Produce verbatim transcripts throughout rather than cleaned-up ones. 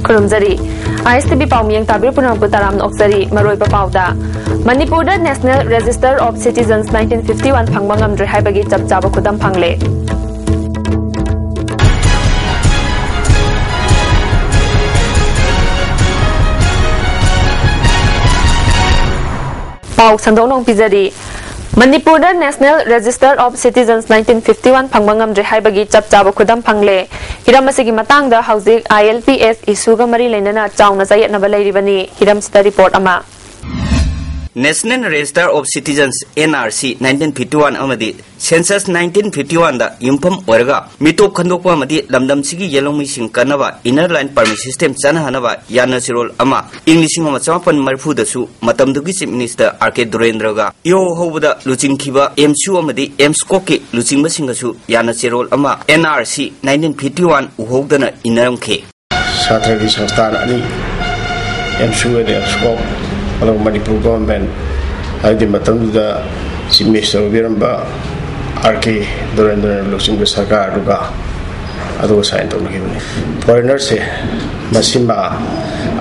ꯈꯨꯔꯨꯝꯖꯔꯤ꯫ ꯑꯥꯏ ꯑꯦꯁ T V ꯄꯥꯎꯃꯤꯌꯦꯡ ꯇꯥꯕꯤꯔ ꯄꯨꯝꯅꯃꯛꯄꯨ ꯇꯔꯥꯝꯅ ꯑꯣꯛꯆꯔꯤ꯫ ꯃꯔꯨꯑꯣꯏꯕ ꯄꯥꯎꯗ, ꯃꯅꯤꯄꯨꯔꯗ National Register of Citizens nineteen fifty one ꯐꯪꯕ ꯉꯝꯗ꯭ꯔꯦ ꯍꯥꯏꯕꯒꯤ ꯆꯞ ꯆꯥꯕ ꯈꯨꯗꯝ ꯐꯪꯂꯦ꯫ ꯄꯥꯎ ꯁꯟꯗꯣꯛꯅ ꯑꯃꯨꯛ ꯄꯤꯖꯔꯤ꯫ ꯃꯅꯤꯄꯨꯔꯗ National Register of Citizens nineteen fifty one ꯐꯪꯕ ꯉꯝꯗ꯭ꯔꯦ ꯍꯥꯏꯕꯒꯤ ꯆꯞ ꯆꯥꯕ ꯈꯨꯗꯝ ꯐꯪꯂꯦ꯫ ꯍꯤꯔꯝ ꯑꯁꯤꯒꯤ ꯃꯇꯥꯡꯗ ꯍꯧꯖꯤꯛ ꯑꯥꯏ ꯑꯦꯜ ꯄꯤ ꯑꯦꯁ ꯏꯁꯨꯒ ꯃꯔꯤ ꯂꯩꯅꯅ ꯆꯥꯎꯅ ꯆꯌꯦꯠꯅꯕ ꯂꯩꯔꯤꯕꯅꯤ꯫ ꯍꯤꯔꯝꯁꯤꯗ ꯔꯤꯄꯣꯔꯠ ꯑꯃ꯫ National Register of Citizens, N R C, nineteen fifty one ꯑꯃꯗꯤ Census nineteen fifty one ꯗ ꯌꯨꯝꯐꯝ ꯑꯣꯏꯔꯒ ꯃꯤꯇꯣꯞ ꯈꯟꯗꯣꯛꯄ ꯑꯃꯗꯤ ꯂꯝꯗꯝꯁꯤꯒꯤ ꯌꯦꯜꯍꯧꯃꯤꯁꯤꯡ ꯀꯟꯅꯕ Inner Line Permit System ꯆꯠꯅꯍꯟꯅꯕ ꯌꯥꯅ ꯆꯦꯔꯣꯜ ꯑꯃ ꯏꯪ ꯂꯤꯁꯤꯡ ꯑꯃ ꯆꯃꯥꯄꯟ ꯃꯔꯤꯐꯨꯗꯁꯨ ꯃꯇꯝꯗꯨꯒꯤ Chief Minister R K ꯗꯨꯔꯦꯟꯗ꯭ꯔꯒ ꯏꯍꯧ ꯍꯧꯕꯗ ꯂꯨꯆꯤꯡꯈꯤꯕ ꯑꯦꯝꯁꯨ ꯑꯃꯗꯤ ꯑꯦꯝꯁꯀꯣꯛꯀꯤ ꯂꯨꯆꯤꯡꯕꯁꯤꯡꯒꯁꯨ ꯌꯥꯅ ꯆꯦꯔꯣꯜ ꯑꯃ N R C nineteen fifty one ꯎꯍꯧꯗꯅ ꯏꯟꯅꯔꯝꯈꯤ꯫ ꯁꯥꯇ꯭ꯔꯒꯤ ꯁꯪꯁꯊꯥꯟ ꯑꯅꯤ, ꯑꯦꯝꯁꯨ ꯑꯃꯗꯤ ꯑꯦꯝꯁꯀꯣꯛ, ꯑꯗꯨꯒ ꯃꯅꯤꯄꯨꯔ ꯒꯣꯚꯔꯟꯃꯦꯟꯠ, ꯍꯥꯏꯕꯗꯤ ꯃꯇꯝꯗꯨꯗ ꯆꯤꯐ ꯃꯤꯅꯤꯁꯇꯔ ꯑꯣꯏꯕꯤꯔꯝꯕ ꯑꯥꯔ ꯀꯦ ꯗꯨꯔꯦꯟꯗ꯭ꯔꯅ ꯂꯨꯆꯤꯡꯕ ꯁꯔꯀꯥꯔꯗꯨꯒ ꯑꯗꯨꯒ ꯁꯥꯏꯟ ꯇꯧꯅꯈꯤꯕꯅꯤ꯫ ꯐꯣꯔꯦꯅꯔꯁꯦ ꯃꯁꯤꯃ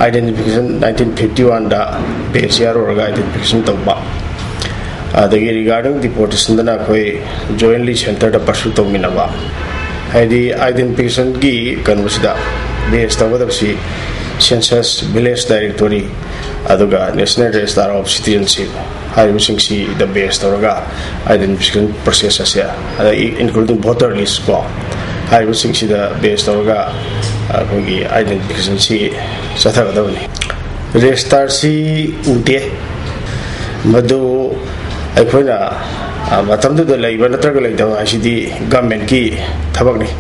identification nineteen fifty one ꯗ ꯕꯦꯁ ꯌꯥꯔꯨꯔꯒ identification ꯇꯧꯕ, ꯑꯗꯒꯤ regarding deportationꯗꯅ ꯑꯩꯈꯣꯏ jointly centreꯗ pursue ꯇꯧꯃꯤꯟꯅꯕ, ꯍꯥꯏꯗꯤ identificationꯒꯤ ꯀꯩꯅꯣꯁꯤꯗ ꯕꯦꯁ ꯇꯧꯒꯗꯕꯁꯤ census, village directory, ꯑꯗꯨꯒ National Register of Citizenship ꯍꯥꯏꯔꯤꯕꯁꯤꯡꯁꯤꯗ ꯕꯦꯁ ꯇꯧꯔꯒ identification process ꯑꯁꯦ, ꯑꯗꯒꯤ including voter list ꯀꯣ, ꯍꯥꯏꯔꯤꯕꯁꯤꯡꯁꯤꯗ ꯕꯦꯁ ꯇꯧꯔꯒ ꯑꯩꯈꯣꯏꯒꯤ identificationꯁꯤ ꯆꯠꯊꯒꯗꯕꯅꯤ꯫ ꯔꯦꯖꯤꯁꯇꯥꯔꯁꯤ ꯎꯗꯦ꯫ ꯃꯗꯨ ꯑꯩꯈꯣꯏꯅ, ꯑ, ꯃꯇꯝꯗꯨꯗ ꯂꯩꯕ ꯅꯠꯇ꯭ꯔꯒ ꯂꯩꯇꯕ ꯍꯥꯏꯁꯤꯗꯤ ꯒꯚꯔꯟꯃꯦꯟꯠꯀꯤ ꯊꯕꯛꯅꯤ꯫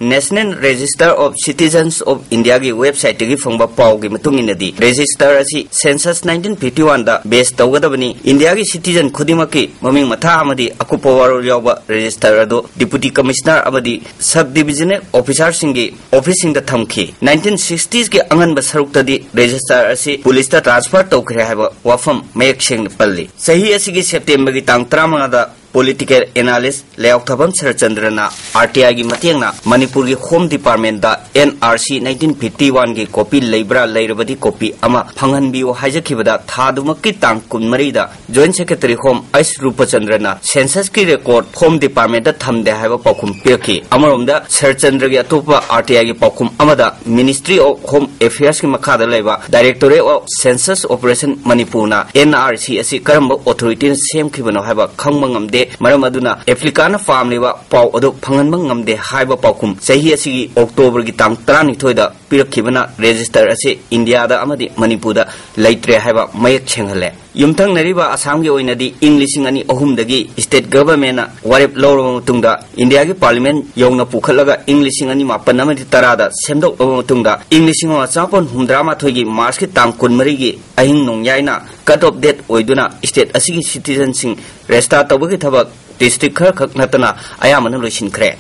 National Register of Citizens of Indiaꯒꯤ websiteꯇꯒꯤ ꯐꯪꯕ ꯄꯥꯎꯒꯤ ꯃꯇꯨꯡ ꯏꯟꯅꯗꯤ, ꯔꯦꯖꯤꯁꯇꯥꯔ ꯑꯁꯤ census nineteen fifty oneꯗ ꯕꯦꯁ ꯇꯧꯒꯗꯕꯅꯤ꯫ ꯏꯟꯗꯤꯌꯥꯒꯤ citizen ꯈꯨꯗꯤꯡꯃꯛꯀꯤ ꯃꯃꯤꯡ ꯃꯊꯥ ꯑꯃꯗꯤ ꯑꯀꯨꯞꯄ ꯋꯥꯔꯣꯜ ꯌꯥꯎꯕ ꯔꯦꯖꯤꯁꯇꯥꯔ ꯑꯗꯨ ꯗꯤꯄꯨꯇꯤ ꯀꯃꯤꯁꯅꯔ ꯑꯃꯗꯤ ꯁꯕ ꯗꯤꯕꯤꯖꯅꯦꯜ ꯑꯣꯐꯤꯁꯥꯔꯁꯤꯡꯒꯤ ꯑꯣꯐꯤꯁꯁꯤꯡꯗ ꯊꯝꯈꯤ꯫ Nineteen sixtiesꯀꯤ ꯑꯉꯟꯕ ꯁꯔꯨꯛꯇꯗꯤ ꯔꯦꯖꯤꯁꯇꯥꯔ ꯑꯁꯤ ꯄꯨꯂꯤꯁꯇ ꯇ꯭ꯔꯥꯟꯁꯐꯔ ꯇꯧꯈ꯭ꯔꯦ ꯍꯥꯏꯕ ꯋꯥꯐꯝ ꯃꯌꯦꯛ ꯁꯦꯡꯅ ꯄꯜꯂꯤ꯫ ꯆꯍꯤ ꯑꯁꯤꯒꯤ ꯁꯦꯞꯇꯦꯝꯕꯔꯒꯤ ꯇꯥꯡ ꯇꯔꯥꯃꯉꯥꯗ Political analyst ꯂꯩꯌꯥꯎꯊꯥꯕꯝ ꯁꯔꯠꯆꯟꯗ꯭ꯔꯅ R T I ꯒꯤ ꯃꯇꯦꯡꯅ ꯃꯅꯤꯄꯨꯔꯒꯤ Home Department ꯗ N R C nineteen fifty one ꯒꯤ copy ꯂꯩꯕ꯭ꯔꯥ, ꯂꯩꯔꯕꯗꯤ copy ꯑꯃ ꯐꯪꯍꯟꯕꯤꯌꯨ ꯍꯥꯏꯖꯈꯤꯕꯗ, ꯊꯥꯗꯨꯃꯛꯀꯤ ꯇꯥꯡ ꯀꯨꯟꯃꯔꯤꯗ Joint Secretary Home ꯑꯩꯁ ꯔꯨꯄꯆꯟꯗ꯭ꯔꯅ census ꯀꯤ record Home Department ꯗ ꯊꯝꯗꯦ ꯍꯥꯏꯕ ꯄꯥꯎꯈꯨꯝ ꯄꯤꯔꯛꯈꯤ꯫ ꯑꯃꯔꯣꯝꯗ ꯁꯔꯠꯆꯟꯗ꯭ꯔꯒꯤ ꯑꯇꯣꯞꯄ R T I ꯒꯤ ꯄꯥꯎꯈꯨꯝ ꯑꯃꯗ Ministry of Home Affairs ꯀꯤ ꯃꯈꯥꯗ ꯂꯩꯕ Directorate of Census Operation ꯃꯅꯤꯄꯨꯔꯅ N R C ꯑꯁꯤ ꯀꯔꯝꯕ authority ꯅ ꯁꯦꯝꯈꯤꯕꯅꯣ ꯍꯥꯏꯕ ꯈꯪꯕ ꯉꯝꯗꯦ꯫ ꯃꯔꯝ ꯑꯗꯨꯅ applicant ꯅ ꯄꯥꯝꯂꯤꯕ ꯄꯥꯎ ꯑꯗꯨ ꯐꯪꯍꯟꯕ ꯉꯝꯗꯦ ꯍꯥꯏꯕ ꯄꯥꯎꯈꯨꯝ ꯆꯍꯤ ꯑꯁꯤꯒꯤ October ꯒꯤ ꯇꯥꯡ ꯇꯔꯥꯅꯤꯊꯣꯏꯗ ꯄꯤꯔꯛꯈꯤꯕꯅ register ꯑꯁꯤ ꯏꯟꯗꯤꯌꯥꯗ ꯑꯃꯗꯤ ꯃꯅꯤꯄꯨꯔꯗ ꯂꯩꯇ꯭ꯔꯦ ꯍꯥꯏꯕ ꯃꯌꯦꯛ ꯁꯦꯡꯍꯜꯂꯦ꯫ ꯌꯨꯝꯊꯪꯅꯔꯤꯕ ꯑꯁꯥꯝꯒꯤ ꯑꯣꯏꯅꯗꯤ ꯏꯪ ꯂꯤꯁꯤꯡ ꯑꯅꯤ ꯑꯍꯨꯝꯗꯒꯤ state government ꯅ ꯋꯥꯔꯦꯞ ꯂꯧꯔꯕ ꯃꯇꯨꯡꯗ, ꯏꯟꯗꯤꯌꯥꯒꯤ parliament ꯌꯧꯅ ꯄꯨꯈꯠꯂꯒ ꯏꯪ ꯂꯤꯁꯤꯡ ꯑꯅꯤ ꯃꯥꯄꯟ ꯑꯃꯗꯤ ꯇꯔꯥꯗ ꯁꯦꯝꯗꯣꯛꯂꯕ ꯃꯇꯨꯡꯗ, ꯏꯪ ꯂꯤꯁꯤꯡ ꯑꯃ ꯆꯥꯃꯥꯄꯟ ꯍꯨꯝꯗ꯭ꯔꯥ ꯃꯥꯊꯣꯏꯒꯤ March ꯀꯤ ꯇꯥꯡ ꯀꯨꯟꯃꯔꯤꯒꯤ ꯑꯍꯤꯡ ꯅꯣꯡꯌꯥꯏꯅ cut off date ꯑꯣꯏꯗꯨꯅ state ꯑꯁꯤꯒꯤ citizen ꯁꯤꯡ register ꯇꯧꯕꯒꯤ ꯊꯕꯛ district ꯈꯔꯈꯛ ꯅꯠꯇꯅ ꯑꯌꯥꯝꯕꯅ ꯂꯣꯏꯁꯤꯟꯈ꯭ꯔꯦ꯫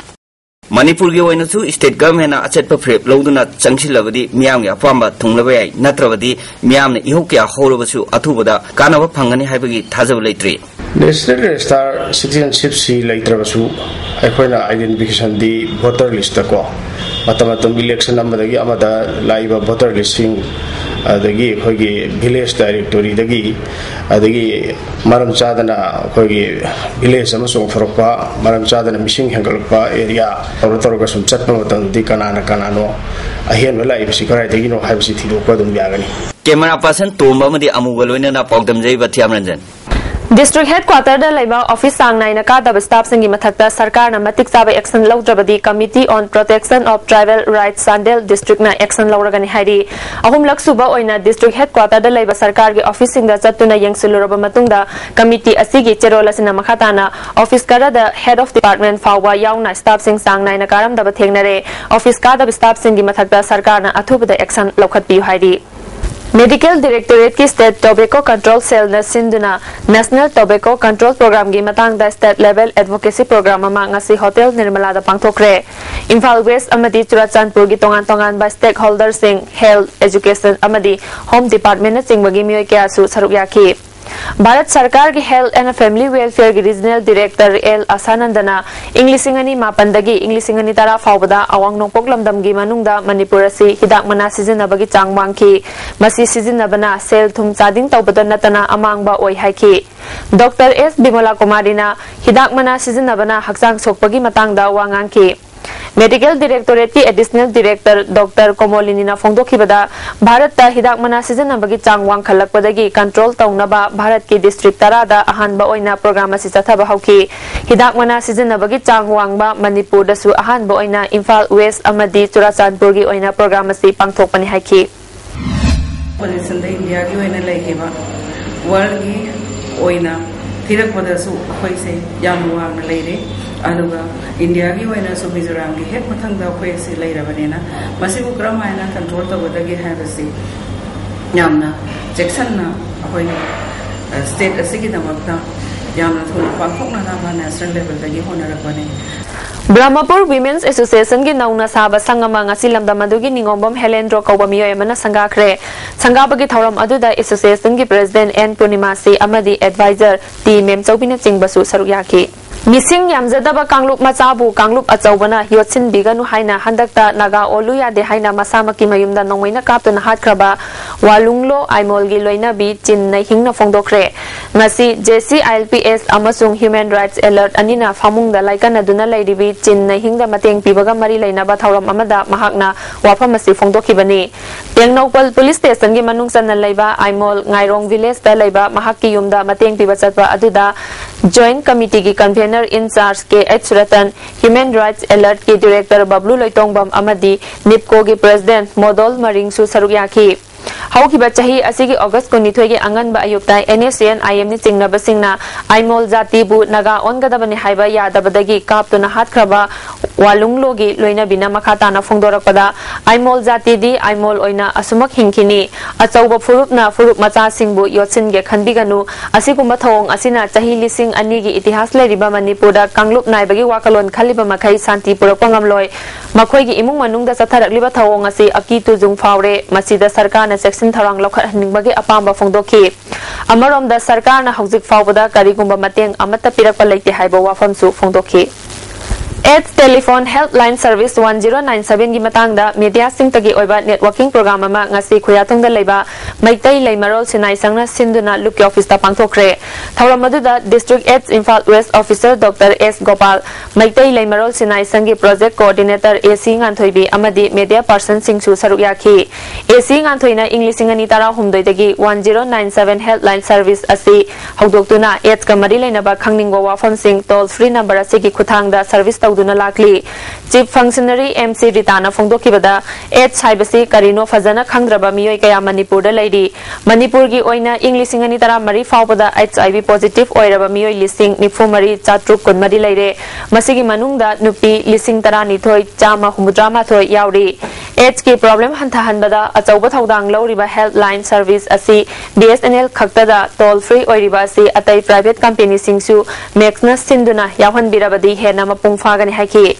ꯃꯅꯤꯄꯨꯔꯒꯤ ꯑꯣꯏꯅꯁꯨ state government ꯅ ꯑꯆꯦꯠꯄ ꯐꯤꯔꯦꯞ ꯂꯧꯗꯨꯅ ꯆꯪꯁꯤꯜꯂꯕꯗꯤ ꯃꯤꯌꯥꯝꯒꯤ ꯑꯄꯥꯝꯕ ꯊꯨꯡꯂꯕ ꯌꯥꯏ, ꯅꯠꯇ꯭ꯔꯕꯗꯤ ꯃꯤꯌꯥꯝꯅ ꯏꯍꯧ ꯀꯌꯥ ꯍꯧꯔꯕꯁꯨ ꯑꯊꯨꯕꯗ ꯀꯥꯟꯅꯕ ꯐꯪꯒꯅꯤ ꯍꯥꯏꯕꯒꯤ ꯊꯥꯖꯕ ꯂꯩꯇ꯭ꯔꯤ꯫ National Register citizenship ꯁꯤ ꯂꯩꯇ꯭ꯔꯕꯁꯨ, ꯑꯩꯈꯣꯏꯅ identification ꯗꯤ voter list ꯇꯀꯣ, ꯃꯇꯝ ꯃꯇꯝꯒꯤ election ꯑꯃꯗꯒꯤ ꯑꯃꯗ ꯂꯥꯛꯏꯕ voter list ꯁꯤꯡ, ꯑꯗꯒꯤ ꯑꯩꯈꯣꯏꯒꯤ village directory ꯗꯒꯤ, ꯑꯗꯒꯤ ꯃꯔꯝ ꯆꯥꯗꯅ ꯑꯩꯈꯣꯏꯒꯤ village ꯑꯃ ꯆꯣꯡꯊꯣꯔꯛꯄ, ꯃꯔꯝ ꯆꯥꯗꯅ ꯃꯤꯁꯤꯡ ꯍꯦꯟꯒꯠꯂꯛꯄ area ꯇꯧꯔ ꯇꯧꯔꯒ ꯁꯨꯝ ꯆꯠꯄ ꯃꯇꯝꯗꯗꯤ ꯀꯅꯥꯅ ꯀꯅꯥꯅꯣ, ꯑꯍꯦꯟꯕ ꯂꯥꯛꯏꯕꯁꯤ ꯀꯗꯥꯏꯗꯒꯤꯅꯣ ꯍꯥꯏꯕꯁꯤ ꯊꯤꯗꯣꯛꯄ ꯑꯗꯨꯝ ꯌꯥꯒꯅꯤ꯫ Camera person ꯇꯣꯝꯕ ꯑꯃꯗꯤ ꯑꯃꯨꯒ ꯂꯣꯏꯅꯅ ꯄꯥꯎꯗꯝꯖꯩ ꯕꯊꯤꯌꯥꯝ ꯔꯟꯖꯟ꯫ District headquarter ꯗ ꯂꯩꯕ office ꯆꯥꯡ ꯅꯥꯏꯅ ꯀꯥꯗꯕ staff ꯁꯤꯡꯒꯤ ꯃꯊꯛꯇ ꯁꯔꯀꯥꯔꯅ ꯃꯇꯤꯛ ꯆꯥꯕ action ꯂꯧꯗ꯭ꯔꯕꯗꯤ Committee on Protection of Tribal Rights Chandel district ꯅ action ꯂꯧꯔꯒꯅꯤ ꯍꯥꯏꯔꯤ꯫ ꯑꯍꯨꯝꯂꯛ ꯁꯨꯕ ꯑꯣꯏꯅ district headquarter ꯗ ꯂꯩꯕ ꯁꯔꯀꯥꯔꯒꯤ office ꯁꯤꯡꯗ ꯆꯠꯇꯨꯅ ꯌꯦꯡꯁꯤꯜꯂꯨꯔꯕ ꯃꯇꯨꯡꯗ, committee ꯑꯁꯤꯒꯤ ꯆꯦꯔꯣꯜ ꯑꯁꯤꯅ ꯃꯈꯥ ꯇꯥꯅ office ꯈꯔꯗ head of department ꯐꯥꯎꯕ ꯌꯥꯎꯅ staff ꯁꯤꯡ ꯆꯥꯡ ꯅꯥꯏꯅ ꯀꯥꯔꯝꯗꯕ ꯊꯦꯡꯅꯔꯦ꯫ Office ꯀꯥꯗꯕ staff ꯁꯤꯡꯒꯤ ꯃꯊꯛꯇ ꯁꯔꯀꯥꯔꯅ ꯑꯊꯨꯕꯗ action ꯂꯧꯈꯠꯄꯤꯌꯨ ꯍꯥꯏꯔꯤ꯫ Medical Directorate ꯀꯤ State Tobacco Control Cell ꯅ ꯁꯤꯟꯗꯨꯅ National Tobacco Control Program ꯒꯤ ꯃꯇꯥꯡꯗ state level advocacy program ꯑꯃ ꯉꯁꯤ Hotel ꯅꯤꯔꯃꯂꯥꯗ ꯄꯥꯡꯊꯣꯛꯈ꯭ꯔꯦ꯫ ꯏꯝꯐꯥꯜ West ꯑꯃꯗꯤ ꯆꯨꯔꯥꯆꯥꯟꯄꯨꯔꯒꯤ ꯇꯣꯉꯥꯟ ꯇꯣꯉꯥꯟꯕ stakeholder ꯁꯤꯡ, health, education ꯑꯃꯗꯤ home department ꯅꯆꯤꯡꯕꯒꯤ ꯃꯤꯑꯣꯏ ꯀꯌꯥꯁꯨ ꯁꯔꯨꯛ ꯌꯥꯈꯤ꯫ ꯚꯥꯔꯠ ꯁꯔꯀꯥꯔꯒꯤ Health and Family Welfare ꯒꯤ Regional Director ꯑꯦꯜ ꯑꯁꯥꯅꯟꯗꯅ ꯏꯪ ꯂꯤꯁꯤꯡ ꯑꯅꯤ ꯃꯥꯄꯟꯗꯒꯤ ꯏꯪ ꯂꯤꯁꯤꯡ ꯑꯅꯤ ꯇꯔꯥ ꯐꯥꯎꯕꯗ ꯑꯋꯥꯡ ꯅꯣꯡꯄꯣꯛ ꯂꯝꯗꯝꯒꯤ ꯃꯅꯨꯡꯗ ꯃꯅꯤꯄꯨꯔ ꯑꯁꯤ ꯍꯤꯗꯥꯛ ꯃꯅꯥ ꯁꯤꯖꯤꯟꯅꯕꯒꯤ ꯆꯥꯡ ꯋꯥꯡꯈꯤ꯫ ꯃꯁꯤ ꯁꯤꯖꯤꯟꯅꯕꯅ ꯁꯦꯜ ꯊꯨꯝ ꯆꯥꯗꯤꯡ ꯇꯧꯕꯗ ꯅꯠꯇꯅ ꯑꯃꯥꯡꯕ ꯑꯣꯏ ꯍꯥꯏꯈꯤ꯫ ꯗꯣꯛꯇꯔ ꯑꯦꯁ ꯕꯤꯃꯂꯥ ꯀꯨꯃꯥꯔꯤꯅ ꯍꯤꯗꯥꯛ ꯃꯅꯥ ꯁꯤꯖꯤꯟꯅꯕꯅ ꯍꯛꯆꯥꯡ ꯁꯣꯛꯄꯒꯤ ꯃꯇꯥꯡꯗ ꯋꯥ ꯉꯥꯡꯈꯤ꯫ Medical Directorate ꯀꯤ Additional Director ꯗꯣꯛꯇꯔ ꯀꯣꯃꯣꯂꯤꯅꯤꯅ ꯐꯣꯡꯗꯣꯛꯈꯤꯕꯗ, ꯚꯥꯔꯠꯇ ꯍꯤꯗꯥꯛ ꯃꯅꯥ ꯁꯤꯖꯤꯟꯅꯕꯒꯤ ꯆꯥꯡ ꯋꯥꯡꯈꯠꯂꯛꯄꯗꯒꯤ control ꯇꯧꯅꯕ ꯚꯥꯔꯠꯀꯤ district ꯇꯔꯥꯗ ꯑꯍꯥꯟꯕ ꯑꯣꯏꯅ program ꯑꯁꯤ ꯆꯠꯊꯕ ꯍꯧꯈꯤ꯫ ꯍꯤꯗꯥꯛ ꯃꯅꯥ ꯁꯤꯖꯤꯟꯅꯕꯒꯤ ꯆꯥꯡ ꯋꯥꯡꯕ ꯃꯅꯤꯄꯨꯔꯗꯁꯨ ꯑꯍꯥꯟꯕ ꯑꯣꯏꯅ ꯏꯝꯐꯥꯜ West ꯑꯃꯗꯤ ꯆꯨꯔꯥꯆꯥꯟꯄꯨꯔꯒꯤ ꯑꯣꯏꯅ program ꯑꯁꯤ ꯄꯥꯡꯊꯣꯛꯄꯅꯤ ꯍꯥꯏꯈꯤ꯫ ꯄꯣꯖꯤꯁꯟꯗ ꯏꯟꯗꯤꯌꯥꯒꯤ ꯑꯣꯏꯅ ꯂꯩꯈꯤꯕ ꯋꯥꯔꯜꯒꯤ ꯑꯣꯏꯅ ꯊꯤꯔꯛꯄꯗꯁꯨ ꯑꯩꯈꯣꯏꯁꯦ ꯌꯥꯝ ꯋꯥꯡꯅ ꯂꯩꯔꯦ꯫ ꯑꯗꯨꯒ ꯏꯟꯗꯤꯌꯥꯒꯤ ꯑꯣꯏꯅꯁꯨ ꯃꯤꯖꯣꯔꯥꯝꯒꯤ ꯍꯦꯛ ꯃꯊꯪꯗ ꯑꯩꯈꯣꯏ ꯑꯁꯤ ꯂꯩꯔꯕꯅꯤꯅ, ꯃꯁꯤꯕꯨ ꯀꯔꯝ ꯍꯥꯏꯅ ꯀꯟꯇ꯭ꯔꯣꯜ ꯇꯧꯒꯗꯒꯦ ꯍꯥꯏꯕꯁꯤ ꯌꯥꯝꯅ ꯆꯦꯛꯁꯤꯟꯅ ꯑꯩꯈꯣꯏꯅ ꯁ꯭ꯇꯦꯠ ꯑꯁꯤꯒꯤꯗꯃꯛꯇ ꯌꯥꯝꯅ ꯊꯨꯅ ꯄꯥꯡꯊꯣꯛꯅꯅꯕ ꯅꯦꯁꯅꯦꯜ ꯂꯦꯚꯦꯜꯗꯒꯤ ꯍꯣꯠꯅꯔꯛꯄꯅꯤ꯫ ꯕ꯭ꯔꯍꯃꯄꯨꯔ Women's Association ꯒꯤ ꯅꯧꯅ ꯁꯥꯕ ꯁꯪ ꯑꯃ ꯉꯁꯤ ꯂꯝꯗꯝ ꯑꯗꯨꯒꯤ ꯅꯤꯉꯣꯝꯕꯝ ꯍꯦꯂꯦꯟꯗ꯭ꯔꯣ ꯀꯧꯕ ꯃꯤꯑꯣꯏ ꯑꯃꯅ ꯁꯪꯒꯥꯈ꯭ꯔꯦ꯫ ꯁꯪꯒꯥꯕꯒꯤ ꯊꯧꯔꯝ ꯑꯗꯨꯗ association ꯒꯤ president ꯑꯦꯟ ꯄꯨꯔꯅꯤꯃꯥꯁꯤ ꯑꯃꯗꯤ advisor ꯇꯤ ꯃꯦꯝꯆꯧꯕꯤꯅꯆꯤꯡꯕꯁꯨ ꯁꯔꯨꯛ ꯌꯥꯈꯤ꯫ ꯃꯤꯁꯤꯡ ꯌꯥꯝꯖꯗꯕ ꯀꯥꯡꯂꯨꯞ ꯃꯆꯥꯕꯨ ꯀꯥꯡꯂꯨꯞ ꯑꯆꯧꯕꯅ ꯌꯣꯠꯁꯤꯟꯕꯤꯒꯅꯨ ꯍꯥꯏꯅ ꯍꯟꯗꯛꯇ ꯅꯥꯒꯥ ꯑꯣꯜꯂꯨ ꯌꯥꯗꯦ ꯍꯥꯏꯅ ꯃꯁꯥꯃꯛꯀꯤ ꯃꯌꯨꯝꯗ ꯅꯣꯡꯃꯩꯅ ꯀꯥꯞꯇꯨꯅ ꯍꯥꯠꯈ꯭ꯔꯕ ꯋꯥꯂꯨꯡꯂꯣ ꯑꯥꯏꯃꯣꯜꯒꯤ ꯂꯣꯏꯅꯕꯤ ꯆꯤꯟ ꯅꯩꯍꯤꯡꯅ ꯐꯣꯡꯗꯣꯛꯈ꯭ꯔꯦ꯫ ꯉꯁꯤ J C I L P S ꯑꯃꯁꯨꯡ Human Rights Alert ꯑꯅꯤꯅ ꯐꯃꯨꯡꯗ ꯂꯥꯏꯀꯠꯅꯗꯨꯅ ꯂꯩꯔꯤꯕꯤ ꯆꯤꯟ ꯅꯩꯍꯤꯡꯗ ꯃꯇꯦꯡ ꯄꯤꯕꯒ ꯃꯔꯤ ꯂꯩꯅꯕ ꯊꯧꯔꯝ ꯑꯃꯗ ꯃꯍꯥꯛꯅ ꯋꯥꯐꯝ ꯑꯁꯤ ꯐꯣꯡꯗꯣꯛꯈꯤꯕꯅꯤ꯫ ꯇꯦꯡꯅꯧꯄꯜ police station ꯒꯤ ꯃꯅꯨꯡ ꯆꯟꯅ ꯂꯩꯕ ꯑꯥꯏꯃꯣꯜ ꯉꯥꯏꯔꯣꯡ village ꯇ ꯂꯩꯕ ꯃꯍꯥꯛꯀꯤ ꯌꯨꯝꯗ ꯃꯇꯦꯡ ꯄꯤꯕ ꯆꯠꯄ ꯑꯗꯨꯗ Joint Committee ꯒꯤ convener in charge K H Surtan, Human Rights Alert ꯀꯤ director ꯕꯕ꯭ꯂꯨ ꯂꯣꯏꯇꯣꯡꯕꯝ ꯑꯃꯗꯤ ꯅꯤꯞꯀꯣꯒꯤ president ꯃꯣꯗꯣꯜ ꯃꯔꯤꯡꯁꯨ ꯁꯔꯨꯛ ꯌꯥꯈꯤ꯫ ꯍꯧꯈꯤꯕ ꯆꯍꯤ ꯑꯁꯤꯒꯤ August ꯀꯨꯟꯅꯤꯊꯣꯏꯒꯤ ꯑꯉꯟꯕ ꯑꯌꯨꯛꯇ N S C N I M ꯅ ꯆꯤꯡꯅꯕꯁꯤꯡꯅ ꯑꯥꯏꯃꯣꯜ ꯖꯥꯇꯤꯕꯨ ꯅꯥꯒꯥ ꯑꯣꯟꯒꯗꯕꯅꯤ ꯍꯥꯏꯕ ꯌꯥꯗꯕꯗꯒꯤ ꯀꯥꯞꯇꯨꯅ ꯍꯥꯠꯈ꯭ꯔꯕ ꯋꯥꯂꯨꯡꯂꯣꯒꯤ ꯂꯣꯏꯅꯕꯤꯅ ꯃꯈꯥ ꯇꯥꯅ ꯐꯣꯡꯗꯣꯔꯛꯄꯗ, ꯑꯥꯏꯃꯣꯜ ꯖꯥꯇꯤꯗꯤ ꯑꯥꯏꯃꯣꯜ ꯑꯣꯏꯅ ꯑꯁꯨꯃꯛ ꯍꯤꯡꯈꯤꯅꯤ꯫ ꯑꯆꯧꯕ ꯐꯨꯔꯨꯞꯅ ꯐꯨꯔꯨꯞ ꯃꯆꯥꯁꯤꯡꯕꯨ ꯌꯣꯠꯁꯤꯟꯒꯦ ꯈꯟꯕꯤꯒꯅꯨ꯫ ꯑꯁꯤꯒꯨꯝꯕ ꯊꯧꯑꯣꯡ ꯑꯁꯤꯅ ꯆꯍꯤ ꯂꯤꯁꯤꯡ ꯑꯅꯤꯒꯤ ꯏꯇꯤꯍꯥꯁ ꯂꯩꯔꯤꯕ ꯃꯅꯤꯄꯨꯔꯗ ꯀꯥꯡꯂꯨꯞ ꯅꯥꯏꯕꯒꯤ ꯋꯥꯈꯜꯂꯣꯟ ꯈꯜꯂꯤꯕ ꯃꯈꯩ ꯁꯥꯟꯇꯤ ꯄꯨꯔꯛꯄ ꯉꯝꯂꯣꯏ꯫ ꯃꯈꯣꯏꯒꯤ ꯏꯃꯨꯡ ꯃꯅꯨꯡꯗ ꯆꯠꯊꯔꯛꯂꯤꯕ ꯊꯧꯑꯣꯡ ꯑꯁꯤ ꯑꯀꯤ ꯇꯨꯖꯨꯡ ꯐꯥꯎꯔꯦ꯫ ꯃꯁꯤꯗ ꯁꯔꯀꯥꯔꯅ ꯆꯦꯛꯁꯤꯟ ꯊꯧꯔꯥꯡ ꯂꯧꯈꯠꯍꯟꯅꯤꯡꯕꯒꯤ ꯑꯄꯥꯝꯕ ꯐꯣꯡꯗꯣꯛꯈꯤ꯫ ꯑꯃꯔꯣꯝꯗ ꯁꯔꯀꯥꯔꯅ ꯍꯧꯖꯤꯛ ꯐꯥꯎꯕꯗ ꯀꯔꯤꯒꯨꯝꯕ ꯃꯇꯦꯡ ꯑꯃꯠꯇ ꯄꯤꯔꯛꯄ ꯂꯩꯇꯦ ꯍꯥꯏꯕ ꯋꯥꯐꯝꯁꯨ ꯐꯣꯡꯗꯣꯛꯈꯤ꯫ AIDS Telephone Helpline Service one zero nine seven ꯒꯤ ꯃꯇꯥꯡꯗ ꯃꯦꯗꯤꯌꯥꯁꯤꯡꯇꯒꯤ ꯑꯣꯏꯕ networking program ꯑꯃ ꯉꯁꯤ ꯈꯨꯌꯥꯊꯣꯡꯗ ꯂꯩꯕ ꯃꯩꯇꯩ ꯂꯩꯃꯔꯣꯜ ꯁꯤꯟꯅꯥꯏ ꯁꯪꯅ ꯁꯤꯟꯗꯨꯅ ꯂꯨꯞꯀꯤ ꯑꯣꯐꯤꯁꯇ ꯄꯥꯡꯊꯣꯛꯈ꯭ꯔꯦ꯫ ꯊꯧꯔꯝ ꯑꯗꯨꯗ District AIDS Imphal West Officer Doctor S Gopal, Meitei ꯂꯩꯃꯔꯣꯜ ꯁꯤꯟꯅꯥꯏ ꯁꯪꯒꯤ project coordinator A C ꯉꯥꯟꯊꯣꯏꯕꯤ ꯑꯃꯗꯤ media personꯁꯤꯡꯁꯨ ꯁꯔꯨꯛ ꯌꯥꯈꯤ꯫ A C ꯉꯥꯟꯊꯣꯏꯅ ꯏꯪ ꯂꯤꯁꯤꯡ ꯑꯅꯤ ꯇꯔꯥꯍꯨꯝꯗꯣꯏꯗꯒꯤ one zero nine seven helpline service ꯑꯁꯤ ꯍꯧꯗꯣꯛꯇꯨꯅ AIDS ꯀ ꯃꯔꯤ ꯂꯩꯅꯕ ꯈꯪꯅꯤꯡꯕ ꯋꯥꯐꯝꯁꯤꯡ toll free number ꯑꯁꯤꯒꯤ ꯈꯨꯠꯊꯥꯡꯗ service ꯇꯧꯗꯨꯅ ꯂꯥꯛꯂꯤ꯫ Chief Functionary M C ꯔꯤꯇꯥꯅ ꯐꯣꯡꯗꯣꯛꯈꯤꯕꯗ, AIDS ꯍꯥꯏꯕꯁꯤ ꯀꯔꯤꯅꯣ ꯐꯖꯅ ꯈꯪꯗ꯭ꯔꯕ ꯃꯤꯑꯣꯏ ꯀꯌꯥ ꯃꯅꯤꯄꯨꯔꯗ ꯂꯩꯔꯤ꯫ ꯃꯅꯤꯄꯨꯔꯒꯤ ꯑꯣꯏꯅ ꯏꯪ ꯂꯤꯁꯤꯡ ꯑꯅꯤ ꯇꯔꯥꯃꯔꯤ ꯐꯥꯎꯕꯗ HIV positive ꯑꯣꯏꯔꯕ ꯃꯤꯑꯣꯏ ꯂꯤꯁꯤꯡ ꯅꯤꯐꯨ ꯃꯔꯤ ꯆꯥꯇ꯭ꯔꯨꯛ ꯀꯨꯟꯃꯔꯤ ꯂꯩꯔꯦ꯫ ꯃꯁꯤꯒꯤ ꯃꯅꯨꯡꯗ ꯅꯨꯄꯤ ꯂꯤꯁꯤꯡ ꯇꯔꯥꯅꯤꯊꯣꯏ ꯆꯥꯝꯃ ꯍꯨꯝꯐꯨꯇꯔꯥ ꯃꯥꯊꯣꯏ ꯌꯥꯎꯔꯤ꯫ AIDS ꯀꯤ problem ꯍꯟꯊꯍꯟꯕꯗ ꯑꯆꯧꯕ ꯊꯧꯗꯥꯡ ꯂꯧꯔꯤꯕ helpline service ꯑꯁꯤ B S N L ꯈꯛꯇꯗ toll free ꯑꯣꯏꯔꯤꯕ ꯑꯁꯤ ꯑꯇꯩ private companyꯁꯤꯡꯁꯨ ꯃꯦꯛꯁꯅ ꯁꯤꯟꯗꯨꯅ ꯌꯥꯎꯍꯟꯕꯤꯔꯕꯗꯤ ꯍꯦꯟꯅ ꯃꯄꯨꯡ ꯐꯥꯒꯅꯤ ꯍꯥꯏꯈꯤ꯫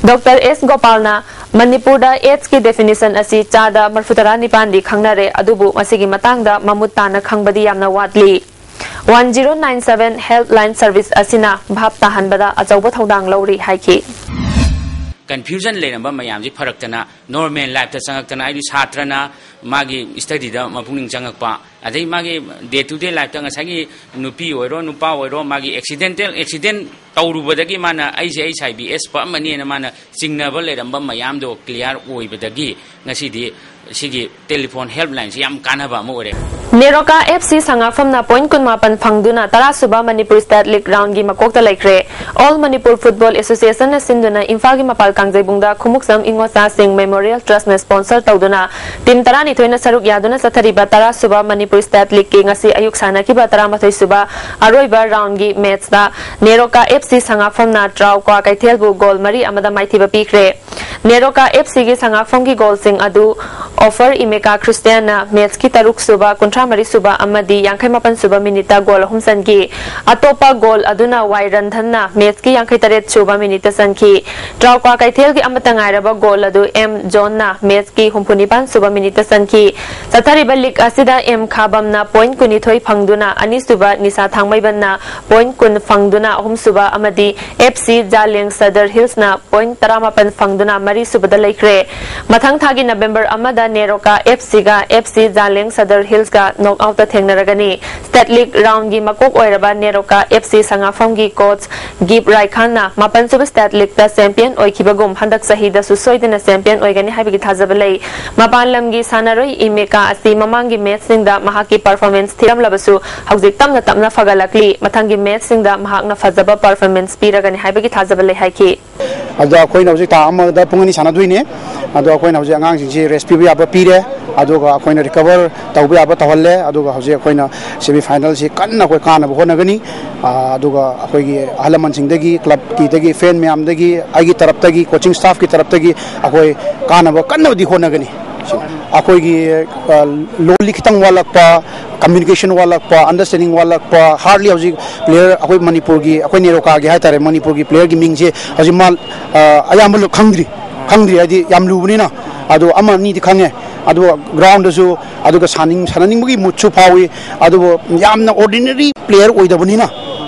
Doctor S ꯒꯣꯄꯥꯜꯅ ꯃꯅꯤꯄꯨꯔꯗ AIDS ꯀꯤ definition ꯑꯁꯤ ꯆꯥꯗ ꯃꯔꯤꯐꯨꯇꯔꯥ ꯅꯤꯄꯥꯟꯗꯤ ꯈꯪꯅꯔꯦ, ꯑꯗꯨꯕꯨ ꯃꯁꯤꯒꯤ ꯃꯇꯥꯡꯗ ꯃꯃꯨꯠ ꯇꯥꯅ ꯈꯪꯕꯗꯤ ꯌꯥꯝꯅ ꯋꯥꯠꯂꯤ꯫ One zero nine seven helpline service ꯑꯁꯤꯅ ꯚꯥꯞ ꯇꯥꯍꯟꯕꯗ ꯑꯆꯧꯕ ꯊꯧꯗꯥꯡ ꯂꯧꯔꯤ ꯍꯥꯏꯈꯤ꯫ Confusion ꯂꯩꯔꯝꯕ ꯃꯌꯥꯝꯁꯤ ꯐꯔꯛꯇꯅ normal life ꯇ ꯆꯪꯉꯛꯇꯅ, ꯍꯥꯏꯗꯤ ꯁꯥꯇ꯭ꯔꯅ ꯃꯥꯒꯤ study ꯗ ꯃꯄꯨꯛꯅꯤꯡ ꯆꯪꯉꯛꯄ, ꯑꯗꯩ ꯃꯥꯒꯤ day to day life ꯇ ꯉꯁꯥꯏꯒꯤ ꯅꯨꯄꯤ ꯑꯣꯏꯔꯣ ꯅꯨꯄꯥ ꯑꯣꯏꯔꯣ ꯃꯥꯒꯤ accidental accident ꯇꯧꯔꯨꯕꯗꯒꯤ ꯃꯥꯅ ꯑꯩꯁꯦ HIV AIDS ꯄꯛꯑꯝꯃꯅꯤꯅ ꯃꯥꯅ ꯆꯤꯡꯅꯕ ꯂꯩꯔꯝꯕ ꯃꯌꯥꯝꯗꯣ clear ꯑꯣꯏꯕꯗꯒꯤ ꯉꯁꯤꯗꯤ ꯁꯤꯒꯤ telephone helpline ꯁꯤ ꯌꯥꯝ ꯀꯥꯟꯅꯕ ꯑꯃ ꯑꯣꯏꯔꯦ꯫ ꯅꯦꯔꯣꯀꯥ ꯑꯦꯐ ꯁꯤ ꯁꯉꯥꯛꯐꯝꯅ ꯄꯣꯏꯟꯠ ꯀꯨꯟꯃꯥꯄꯟ ꯐꯪꯗꯨꯅ ꯇꯔꯥꯁꯨꯕ ꯃꯅꯤꯄꯨꯔ ꯁ꯭ꯇꯦꯠ ꯂꯤꯒ ꯔꯥꯎꯟꯒꯤ ꯃꯀꯣꯛꯇ ꯂꯩꯈ꯭ꯔꯦ꯫ ꯑꯣꯜ ꯃꯅꯤꯄꯨꯔ ꯐꯨꯠꯕꯣꯜ ꯑꯦꯁꯣꯁꯤꯌꯦꯁꯟꯅ ꯁꯤꯟꯗꯨꯅ ꯏꯝꯐꯥꯜꯒꯤ ꯃꯄꯥꯜ ꯀꯥꯡꯖꯩꯕꯨꯡꯗ ꯈꯨꯃꯨꯛꯁꯝ ꯏꯉꯣꯆꯥꯁꯤꯡ ꯃꯦꯃꯣꯔꯤꯌꯦꯜ ꯇ꯭ꯔꯁꯅ ꯁ꯭ꯄꯣꯟꯁꯔ ꯇꯧꯗꯨꯅ ꯇꯤꯝ ꯇꯔꯥꯅꯤꯊꯣꯏꯅ ꯁꯔꯨꯛ ꯌꯥꯗꯨꯅ ꯆꯠꯊꯔꯤꯕ ꯇꯔꯥꯁꯨꯕ ꯃꯅꯤꯄꯨꯔ ꯁ꯭ꯇꯦꯠ ꯂꯤꯒꯀꯤ ꯉꯁꯤ ꯑꯌꯨꯛ ꯁꯥꯟꯅꯈꯤꯕ ꯇꯔꯥꯃꯥꯊꯣꯏꯁꯨꯕ ꯑꯔꯣꯏꯕ ꯔꯥꯎꯟꯒꯤ ꯃꯦꯠꯆꯇ ꯅꯦꯔꯣꯀꯥ ꯑꯦꯐ ꯁꯤ ꯁꯉꯥꯛꯐꯝꯅ ꯇ꯭ꯔꯥꯎ ꯀ꯭ꯋꯥꯀꯩꯊꯦꯜꯕꯨ ꯒꯣꯜ ꯃꯔꯤ ꯑꯃꯗ ꯃꯥꯏꯊꯤꯕ ꯄꯤꯈ꯭ꯔꯦ꯫ ꯅꯦꯔꯣꯀꯥ ꯑꯦꯐ ꯁꯤꯒꯤ ꯁꯉꯥꯛꯐꯝꯒꯤ ꯒꯣꯜꯁꯤꯡ ꯑꯗꯨ ꯑꯣꯐꯔ ꯏꯃꯦꯀꯥ ꯈ꯭ꯔꯤꯁꯇꯤꯌꯥꯟꯅ ꯃꯦꯠꯆꯀꯤ ꯇꯔꯨꯛ ꯁꯨꯕ, ꯀꯨꯟꯊ꯭ꯔꯥ ꯃꯔꯤ ꯁꯨꯕ ꯑꯃꯗꯤ ꯌꯥꯡꯈꯩ ꯃꯥꯄꯟ ꯁꯨꯕ ꯃꯤꯅꯤꯠꯇ ꯒꯣꯜ ꯑꯍꯨꯝ ꯆꯟꯈꯤ꯫ ꯑꯇꯣꯞꯄ ꯒꯣꯜ ꯑꯗꯨꯅ ꯋꯥꯏ ꯔꯟꯙꯟꯅ ꯃꯦꯠꯆꯀꯤ ꯌꯥꯡꯈꯩ ꯇꯔꯦꯠ ꯁꯨꯕ ꯃꯤꯅꯤꯠꯇ ꯆꯟꯈꯤ꯫ ꯇ꯭ꯔꯥꯎꯀ꯭ꯋꯥ ꯀꯩꯊꯦꯜꯒꯤ ꯑꯃꯠꯇ ꯉꯥꯏꯔꯕ ꯒꯣꯜ ꯑꯗꯨ ꯑꯦꯝ ꯖꯣꯟꯅ ꯃꯦꯠꯆꯀꯤ ꯍꯨꯝꯐꯨ ꯅꯤꯄꯥꯟ ꯁꯨꯕ ꯃꯤꯅꯤꯠꯇ ꯆꯟꯈꯤ꯫ ꯆꯠꯊꯔꯤꯕ ꯂꯤꯒ ꯑꯁꯤꯗ ꯑꯦꯝ ꯈꯥꯕꯝꯅ ꯄꯣꯏꯟꯠ ꯀꯨꯟꯅꯤꯊꯣꯏ ꯐꯪꯗꯨꯅ ꯑꯅꯤꯁꯨꯕ, ꯅꯤꯁꯥ ꯊꯥꯡꯃꯩꯕꯟꯅ ꯄꯣꯏꯟꯠ ꯀꯨꯟ ꯐꯪꯗꯨꯅ ꯑꯍꯨꯝꯁꯨꯕ ꯑꯃꯗꯤ F C Jaleng Sadar ꯍꯤꯜꯁꯅ point ꯇꯔꯥꯃꯥꯄꯟ ꯐꯪꯗꯨꯅ ꯃꯔꯤꯁꯨꯕꯗ ꯂꯩꯈ꯭ꯔꯦ꯫ ꯃꯊꯪ ꯊꯥꯒꯤ ꯅꯕꯦꯝꯕꯔ ꯑꯃꯗ ꯅꯦꯔꯣꯀꯥ ꯑꯦꯐ ꯁꯤꯒ ꯑꯦꯐ ꯁꯤ ꯖꯥꯂꯦꯡ ꯁꯗꯔ ꯍꯤꯜꯁꯀ ꯅꯣꯛ ꯑꯥꯎꯠꯇ ꯊꯦꯡꯅꯔꯒꯅꯤ꯫ ꯁ꯭ꯇꯦꯠ ꯂꯤꯒ ꯔꯥꯎꯟꯒꯤ ꯃꯀꯣꯛ ꯑꯣꯏꯔꯕ ꯅꯦꯔꯣꯀꯥ ꯑꯦꯐ ꯁꯤ ꯁꯉꯥꯐꯝꯒꯤ ꯀꯣꯆ ꯒꯤꯞ ꯔꯥꯏꯈꯥꯟꯅ ꯃꯥꯄꯟꯁꯨꯕ ꯁ꯭ꯇꯦꯠ ꯂꯤꯒꯇ ꯆꯦꯝꯄꯤꯌꯟ ꯑꯣꯏꯈꯤꯕꯒꯨꯝ ꯍꯟꯗꯛ ꯆꯍꯤꯗꯁꯨ ꯁꯣꯏꯗꯅ ꯆꯦꯝꯄꯤꯌꯟ ꯑꯣꯏꯒꯅꯤ ꯍꯥꯏꯕꯒꯤ ꯊꯥꯖꯕ ꯂꯩ꯫ ꯃꯄꯥꯟ ꯂꯝꯒꯤ ꯁꯥꯟꯅꯔꯣꯏ ꯏꯃꯦꯀꯥ ꯑꯁꯤ ꯃꯃꯥꯡꯒꯤ ꯃꯦꯠꯆꯁꯤꯡꯗ ꯃꯍꯥꯛꯀꯤ ꯄꯔꯐꯣꯔꯃꯦꯟꯁ ꯊꯤꯔꯝꯂꯕꯁꯨ ꯍꯧꯖꯤꯛ ꯇꯞꯅ ꯇꯞꯅ ꯐꯒꯠꯂꯛꯂꯤ꯫ ꯃꯊꯪꯒꯤ ꯃꯦꯠꯆꯁꯤꯡꯗ ꯃꯍꯥꯛꯅ ꯐꯖꯕ ꯄꯔꯐꯣꯔꯃꯦꯟꯁ ꯄꯤꯔꯒꯅꯤ ꯍꯥꯏꯕꯒꯤ ꯊꯥꯖꯕ ꯂꯩ ꯍꯥꯏꯈꯤ꯫ ꯑꯗꯣ ꯑꯩꯈꯣꯏꯅ ꯍꯧꯖꯤꯛ ꯊꯥ ꯑꯃꯗ ꯄꯨꯡ ꯑꯅꯤ ꯁꯥꯟꯅꯗꯣꯏꯅꯦ꯫ ꯑꯗꯣ ꯑꯩꯈꯣꯏꯅ ꯍꯧꯖꯤꯛ ꯑꯉꯥꯡꯁꯤꯡꯁꯤ ꯔꯦꯁ ꯄꯤꯕ ꯌꯥꯕ ꯄꯤꯔꯦ, ꯑꯗꯨꯒ ꯑꯩꯈꯣꯏꯅ ꯔꯤꯀꯚꯔ ꯇꯧꯕ ꯌꯥꯕ ꯇꯧꯍꯜꯂꯦ꯫ ꯑꯗꯨꯒ ꯍꯧꯖꯤꯛ ꯑꯩꯈꯣꯏꯅ ꯁꯦꯃꯤ ꯐꯥꯏꯅꯦꯜꯁꯤ ꯀꯟꯅ ꯑꯩꯈꯣꯏ ꯀꯥꯟꯅꯕ ꯍꯣꯠꯅꯒꯅꯤ꯫ ꯑꯥ, ꯑꯗꯨꯒ ꯑꯩꯈꯣꯏꯒꯤ ꯑꯍꯜ ꯂꯃꯟꯁꯤꯡꯗꯒꯤ, ꯀ꯭ꯂꯕꯀꯤꯗꯒꯤ, ꯐꯦꯟ ꯃꯌꯥꯝꯗꯒꯤ, ꯑꯩꯒꯤ ꯇꯔꯞꯇꯒꯤ, ꯀꯣꯆꯤꯡ ꯁ꯭ꯇꯥꯐꯀꯤ ꯇꯔꯞꯇꯒꯤ ꯑꯩꯈꯣꯏ ꯀꯥꯟꯅꯕ ꯀꯟꯅꯗꯤ ꯍꯣꯠꯅꯒꯅꯤ꯫ ꯑꯩꯈꯣꯏꯒꯤ, ꯑ, ꯂꯣꯜꯂꯤ ꯈꯤꯇꯪ ꯋꯥꯠꯂꯛꯄ, ꯀꯝꯃ꯭ꯌꯨꯅꯤꯀꯦꯁꯟ ꯋꯥꯠꯂꯛꯄ, ꯑꯟꯗꯔꯁ꯭ꯇꯦꯟꯗꯤꯡ ꯋꯥꯠꯂꯛꯄ, ꯍꯥꯔꯗꯂꯤ ꯍꯧꯖꯤꯛ ꯄ꯭ꯂꯦꯌꯔ ꯑꯩꯈꯣꯏ ꯃꯅꯤꯄꯨꯔꯒꯤ, ꯑꯩꯈꯣꯏ ꯅꯦꯔꯣꯀꯥꯒꯤ ꯍꯥꯏꯇꯥꯔꯦ, ꯃꯅꯤꯄꯨꯔꯒꯤ ꯄ꯭ꯂꯦꯌꯔꯒꯤ ꯃꯤꯡꯁꯦ ꯍꯧꯖꯤꯛ ꯃꯥ, ꯑ, ꯑꯌꯥꯝꯕ ꯂꯣꯏ ꯈꯪꯗ꯭ꯔꯤ, ꯈꯪꯗ꯭ꯔꯤ ꯍꯥꯏꯗꯤ ꯌꯥꯝ ꯂꯨꯕꯅꯤꯅ꯫ ꯑꯗꯣ ꯑꯃ ꯑꯅꯤꯗꯤ ꯈꯪꯉꯦ, ꯑꯗꯨꯒ ꯒ꯭ꯔꯥꯎꯟꯗꯁꯨ, ꯑꯗꯨꯒ ꯁꯥꯟꯅꯤꯡ-, ꯁꯥꯟꯅꯅꯤꯡꯕꯒꯤ ꯃꯨꯠꯁꯨ ꯐꯥꯎꯏ, ꯑꯗꯨꯕꯨ ꯌꯥꯝꯅ ꯑꯣꯔꯗꯤꯅꯔꯤ ꯄ꯭ꯂꯦꯌꯔ ꯑꯣꯏꯗꯕꯅꯤꯅ꯫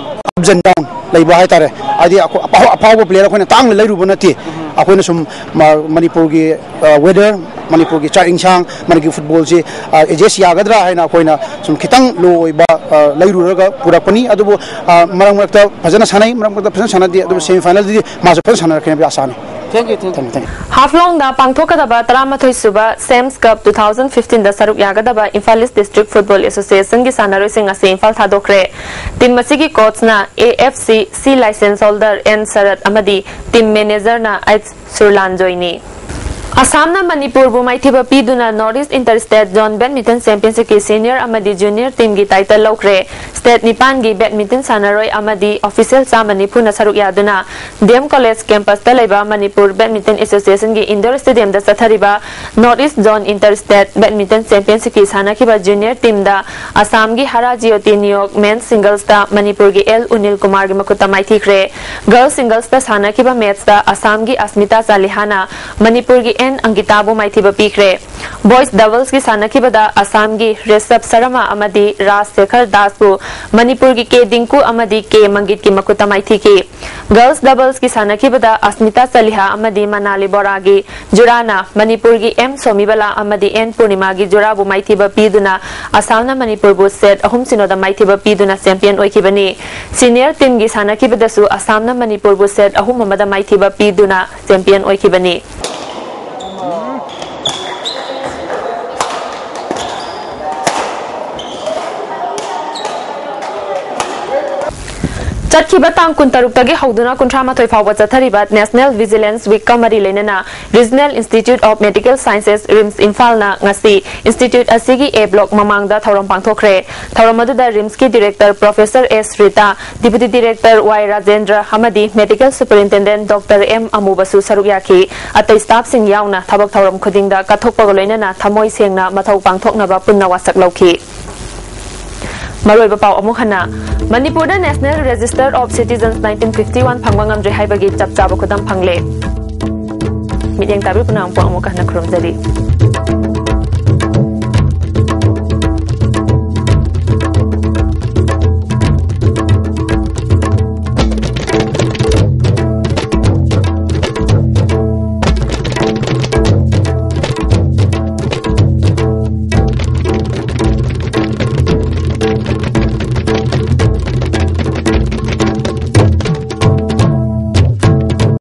ꯑꯞꯁ ꯑꯦꯟ ꯗꯥꯎꯟ ꯂꯩꯕ ꯍꯥꯏꯇꯥꯔꯦ꯫ ꯍꯥꯏꯗꯤ ꯑꯩꯈꯣꯏ ꯑꯐꯥꯎ-, ꯑꯐꯥꯎꯕ ꯄ꯭ꯂꯦꯌꯔ ꯑꯩꯈꯣꯏꯅ ꯇꯥꯡꯅ ꯂꯩꯔꯨꯕ ꯅꯠꯇꯦ꯫ ꯑꯩꯈꯣꯏꯅ ꯁꯨꯝ ꯃ-, ꯃꯅꯤꯄꯨꯔꯒꯤ, ꯑ, ꯋꯦꯗꯔ, ꯃꯅꯤꯄꯨꯔꯒꯤ ꯆꯥꯛ ꯏꯟꯁꯥꯡ, ꯃꯅꯤꯄꯨꯔꯒꯤ ꯐꯨꯠꯕꯣꯜꯁꯤ, ꯑ, ꯑꯦꯗꯖꯁ ꯌꯥꯒꯗ꯭ꯔꯥ ꯍꯥꯏꯅ ꯑꯩꯈꯣꯏꯅ ꯁꯨꯝ ꯈꯤꯇꯪ ꯂꯣ ꯑꯣꯏꯕ, ꯑ, ꯂꯩꯔꯨꯔꯒ ꯄꯨꯔꯛꯄꯅꯤ꯫ ꯑꯗꯨꯕꯨ, ꯑ, ꯃꯔꯛ ꯃꯔꯛꯇ ꯐꯖꯅ ꯁꯥꯟꯅꯩ, ꯃꯔꯛ ꯃꯔꯛꯇ ꯐꯖꯅ ꯁꯥꯟꯅꯗꯦ꯫ ꯑꯗꯨꯕꯨ ꯁꯦꯃꯤ ꯐꯥꯏꯅꯦꯜꯗꯗꯤ ꯃꯥꯁꯨ ꯐꯖꯅ ꯁꯥꯟꯅꯔꯛꯀꯅꯤ ꯍꯥꯏꯕꯒꯤ ꯑꯥꯁꯥꯅꯤ꯫ Thank you, thank you. ꯍꯥꯐꯂꯣꯡꯗ ꯄꯥꯡꯊꯣꯛꯀꯗꯕ ꯇꯔꯥꯃꯥꯊꯣꯏ ꯁꯨꯕ ꯁꯦꯝꯁ ꯀꯞ ꯇꯨ ꯊꯥꯎꯖꯟ ꯐꯤꯐꯇꯤꯟꯗ ꯁꯔꯨꯛ ꯌꯥꯒꯗꯕ ꯏꯝꯐꯥꯜ ꯏꯁ ꯗꯤꯁꯇ꯭ꯔꯤꯛ ꯐꯨꯠꯕꯣꯜ ꯑꯦꯁꯣꯁꯤꯌꯦꯁꯟꯒꯤ ꯁꯥꯟꯅꯔꯣꯏꯁꯤꯡ ꯑꯁꯤ ꯏꯝꯐꯥꯜ ꯊꯥꯗꯣꯛꯈ꯭ꯔꯦ꯫ ꯇꯤꯝ ꯑꯁꯤꯒꯤ ꯀꯣꯆꯅ ꯑꯦ ꯑꯦꯐ ꯁꯤ ꯁꯤ ꯂꯥꯏꯁꯦꯟꯁ ꯍꯣꯜꯗꯔ ꯑꯦꯟ ꯁꯔꯠ ꯑꯃꯗꯤ ꯇꯤꯝ ꯃꯦꯅꯦꯖꯔꯅ ꯑꯩꯆ ꯁꯨꯔꯂꯥꯟꯖꯣꯏꯅꯤ꯫ ꯑꯁꯥꯝꯅ ꯃꯅꯤꯄꯨꯔꯕꯨ ꯃꯥꯏꯊꯤꯕ ꯄꯤꯗꯨꯅ north east inter state zone badminton ꯆꯦꯝꯄꯤꯌꯟꯁꯤꯞꯀꯤ ꯁꯦꯅꯤꯌꯔ ꯑꯃꯗꯤ ꯖꯨꯅꯤꯌꯔ ꯇꯤꯝꯒꯤ ꯇꯥꯏꯇꯜ ꯂꯧꯈ꯭ꯔꯦ꯫ ꯁ꯭ꯇꯦꯠ ꯅꯤꯄꯥꯟꯒꯤ ꯕꯦꯗꯃꯤꯟꯇꯟ ꯁꯥꯟꯅꯔꯣꯏ ꯑꯃꯗꯤ ꯑꯣꯐꯤꯁꯤꯌꯦꯜ ꯆꯥꯝꯃ ꯅꯤꯐꯨꯅ ꯁꯔꯨꯛ ꯌꯥꯗꯨꯅ ꯗꯤ ꯑꯦꯝ ꯀꯣꯂꯦꯖ ꯀꯦꯝꯄꯁꯇ ꯂꯩꯕ ꯃꯅꯤꯄꯨꯔ ꯕꯦꯗꯃꯤꯟꯇꯟ ꯑꯦꯁꯣꯁꯤꯌꯦꯁꯟꯒꯤ ꯏꯟꯗꯣꯔ ꯁ꯭ꯇꯦꯗꯤꯌꯝꯗ ꯆꯠꯊꯔꯤꯕ north east zone inter state badminton ꯆꯦꯝꯄꯤꯌꯟꯁꯤꯞꯀꯤ ꯁꯥꯟꯅꯈꯤꯕ ꯖꯨꯅꯤꯌꯔ ꯇꯤꯝꯗ ꯑꯁꯥꯝꯒꯤ ꯍꯔꯥ ꯖꯤꯑꯣꯇꯤ ꯅꯤꯌꯣꯛ ꯃꯦꯟꯁ ꯁꯤꯡꯒꯜꯁꯇ ꯃꯅꯤꯄꯨꯔꯒꯤ ꯑꯦꯜ ꯎꯅꯤꯜ ꯀꯨꯃꯥꯔꯒꯤ ꯃꯈꯨꯠꯇ ꯃꯥꯏꯊꯤꯈ꯭ꯔꯦ꯫ ꯒꯔꯜꯁ ꯁꯤꯡꯒꯜꯁꯇ ꯁꯥꯟꯅꯈꯤꯕ ꯃꯦꯠꯁꯇ ꯑꯁꯥꯝꯒꯤ ꯑꯁꯃꯤꯇꯥ ꯆꯥꯂꯤꯍꯥꯅ ꯃꯅꯤꯄꯨꯔꯒꯤ ꯑꯦꯟ ꯑꯪꯀꯤꯇꯥꯕꯨ ꯃꯥꯏꯊꯤꯕ ꯄꯤꯈ꯭ꯔꯦ꯫ ꯕꯣꯏꯁ ꯗꯕꯜꯁꯀꯤ ꯁꯥꯟꯅꯈꯤꯕꯗ ꯑꯁꯥꯝꯒꯤ ꯔꯦꯁꯕ ꯁꯔꯃ ꯑꯃꯗꯤ ꯔꯥꯖ ꯁꯦꯈꯔ ꯗꯥꯁꯄꯨ ꯃꯅꯤꯄꯨꯔꯒꯤ ꯀꯦ ꯗꯤꯡꯀꯨ ꯑꯃꯗꯤ ꯀꯦ ꯃꯪꯒꯤꯠꯀꯤ ꯃꯈꯨꯠꯇ ꯃꯥꯏꯊꯤꯈꯤ꯫ ꯒꯔꯜꯁ ꯗꯕꯜꯁꯀꯤ ꯁꯥꯟꯅꯈꯤꯕꯗ ꯑꯁꯃꯤꯇꯥ ꯆꯂꯤꯍꯥ ꯑꯃꯗꯤ ꯃꯅꯥꯂꯤ ꯕꯣꯔꯥꯒꯤ ꯖꯨꯔꯥꯅ ꯃꯅꯤꯄꯨꯔꯒꯤ ꯑꯦꯝ ꯁꯣꯃꯤꯕꯂꯥ ꯑꯃꯗꯤ ꯑꯦꯟ ꯄꯨꯔꯅꯤꯃꯥꯒꯤ ꯖꯨꯔꯥꯕꯨ ꯃꯥꯏꯊꯤꯕ ꯄꯤꯗꯨꯅ ꯑꯁꯥꯝꯅ ꯃꯅꯤꯄꯨꯔꯕꯨ ꯁꯦꯠ ꯑꯍꯨꯝ ꯁꯤꯅꯣꯗ ꯃꯥꯏꯊꯤꯕ ꯄꯤꯗꯨꯅ ꯆꯦꯝꯄꯤꯌꯟ ꯑꯣꯏꯈꯤꯕꯅꯤ꯫ ꯁꯤꯅꯤꯌꯔ ꯇꯤꯝꯒꯤ ꯁꯥꯟꯅꯈꯤꯕꯗꯁꯨ ꯑꯁꯥꯝꯅ ꯃꯅꯤꯄꯨꯔꯕꯨ ꯁꯦꯠ ꯑꯍꯨꯝ ꯑꯃꯗ ꯃꯥꯏꯊꯤꯕ ꯄꯤꯗꯨꯅ ꯆꯦꯝꯄꯤꯌꯟ ꯑꯣꯏꯈꯤꯕꯅꯤ꯫ ꯆꯠꯈꯤꯕ ꯇꯥꯡ ꯀꯨꯟꯇꯔꯨꯛꯇꯒꯤ ꯍꯧꯗꯨꯅ ꯀꯨꯟꯊ꯭ꯔꯥ ꯃꯥꯊꯣꯏ ꯐꯥꯎꯕ ꯆꯠꯊꯔꯤꯕ ꯅꯦꯁꯅꯦꯜ ꯚꯤꯖꯤꯂꯦꯟꯁ ꯋꯤꯛꯀ ꯃꯔꯤ ꯂꯩꯅꯅ regional institute of medical sciences, RIMS ꯏꯝꯐꯥꯜꯅ ꯉꯁꯤ ꯏꯟꯁꯇꯤꯇ꯭ꯌꯨꯠ ꯑꯁꯤꯒꯤ ꯑꯦ ꯕ꯭ꯂꯣꯛ ꯃꯃꯥꯡꯗ ꯊꯧꯔꯝ ꯄꯥꯡꯊꯣꯛꯈ꯭ꯔꯦ꯫ ꯊꯧꯔꯝ ꯑꯗꯨꯗ ꯔꯤꯝꯁꯀꯤ ꯗꯤꯔꯦꯛꯇꯔ ꯄ꯭ꯔꯣꯐꯦꯁꯔ ꯑꯦꯁ ꯔꯤꯇꯥ, ꯗꯤꯄꯨꯇꯤ ꯗꯤꯔꯦꯛꯇꯔ ꯋꯥꯏ ꯔꯥꯖꯦꯟꯗ꯭ꯔ ꯑꯃꯗꯤ ꯃꯦꯗꯤꯀꯦꯜ ꯁꯨꯄꯔꯤꯟꯇꯦꯟꯗꯦꯟꯠ ꯗꯣꯛꯇꯔ ꯑꯦꯝ ꯑꯃꯨꯕꯁꯨ ꯁꯔꯨꯛ ꯌꯥꯈꯤ꯫ ꯑꯇꯩ ꯁ꯭ꯇꯥꯐꯁꯤꯡ ꯌꯥꯎꯅ ꯊꯕꯛ ꯊꯧꯔꯝ ꯈꯨꯗꯤꯡꯗ ꯀꯠꯊꯣꯛꯄꯒ ꯂꯣꯏꯅꯅ ꯊꯃꯣꯏ ꯁꯦꯡꯅ ꯃꯊꯧ ꯄꯥꯡꯊꯣꯛꯅꯕ ꯄꯨꯟꯅ ꯋꯥꯁꯛ ꯂꯧꯈꯤ꯫ ꯃꯔꯨꯑꯣꯏꯕ ꯄꯥꯎ ꯑꯃꯨꯛ ꯍꯟꯅ꯫ ꯃꯅꯤꯄꯨꯔꯗ National Register of Citizens nineteen fifty one ꯐꯪꯕ ꯉꯝꯗ꯭ꯔꯤ ꯍꯥꯏꯕꯒꯤ ꯆꯞ ꯆꯥꯕ ꯈꯨꯗꯝ ꯐꯪꯂꯦ꯫ ꯃꯤꯠꯌꯦꯡ ꯇꯥꯕꯤꯕ ꯄꯨꯝꯅꯃꯛꯄꯨ ꯑꯃꯨꯛ ꯍꯟꯅ ꯈꯨꯔꯨꯝꯖꯔꯤ꯫